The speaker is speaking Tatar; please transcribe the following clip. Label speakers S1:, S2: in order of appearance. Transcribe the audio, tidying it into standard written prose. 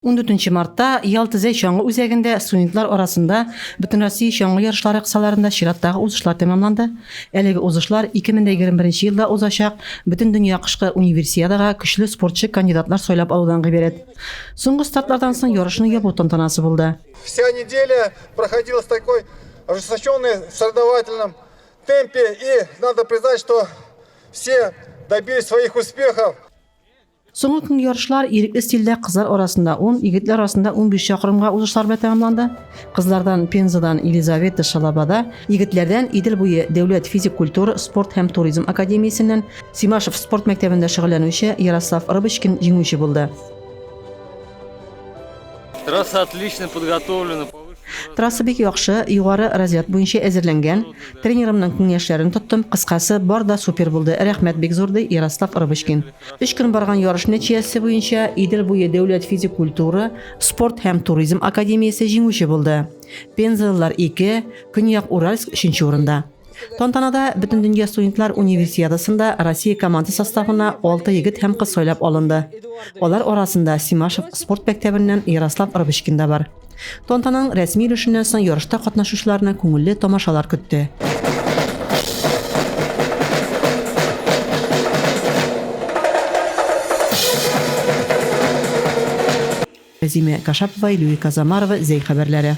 S1: 14 мартта Ялта-Зәй чаңгы үзәгендә студентлар арасында Бөтенроссия чаңгы ярышлары кысаларында чираттагы узышлар тәмамланды. Әлеге узышлар 2021 елда узачак Бөтендөнья кышкы Универсиадага көчле спортчы кандидатлар сайлап алудан гыйбарәт. Соңгы стартлардан соң ярышны ябу тантанасы булды.
S2: Вся неделя проходила в такой ожесточенной соревновательном темпе и надо признать, что все добились своих успехов.
S1: Соңгы көнге ярышлар ирекле стильдә кызлар арасында 10, егетләр арасында 15 чакрымга узышлар белән тәмамланды. Кызлардан Пензадан Елизавета Шалабада, егетләрдән Идел буе дәүләт физик культура, спорт һәм туризм академиясеннән Симашев спорт мәктәбендә шөгыльләнүче Ярослав Рыбочкин җиңүче булды.
S3: Трасса отлично подготовлена.
S1: Трасса бик яхшы, югары разряд буенча әзерләнгән. Тренерымның киңәшләрен тоттым, кыскасы, бар да супер булды, рәхмәт бик зур, ди Ярослав Рыбочкин. Өч көн барган ярыш нәтиҗәсе буенча Идел буе дәүләт физик культура, спорт һәм туризм академиясе җиңүче булды. Пензалылар ике, Көньяк Уральск өченче урында. Тантанада Бөтендөнья студентлар универсиадасында Россия команда составына алты егет һәм кыз сайлап алынды. Алар арасында Симашев спорт мәктәбеннән Ярослав Рыбочкин да бар. Тантананың рәсми өлешеннән соң ярышта катнашучыларны күңелле тамашалар көтте. Рәзимә Кашапова, Илюя Казамарова, Зәй хәбәрләре.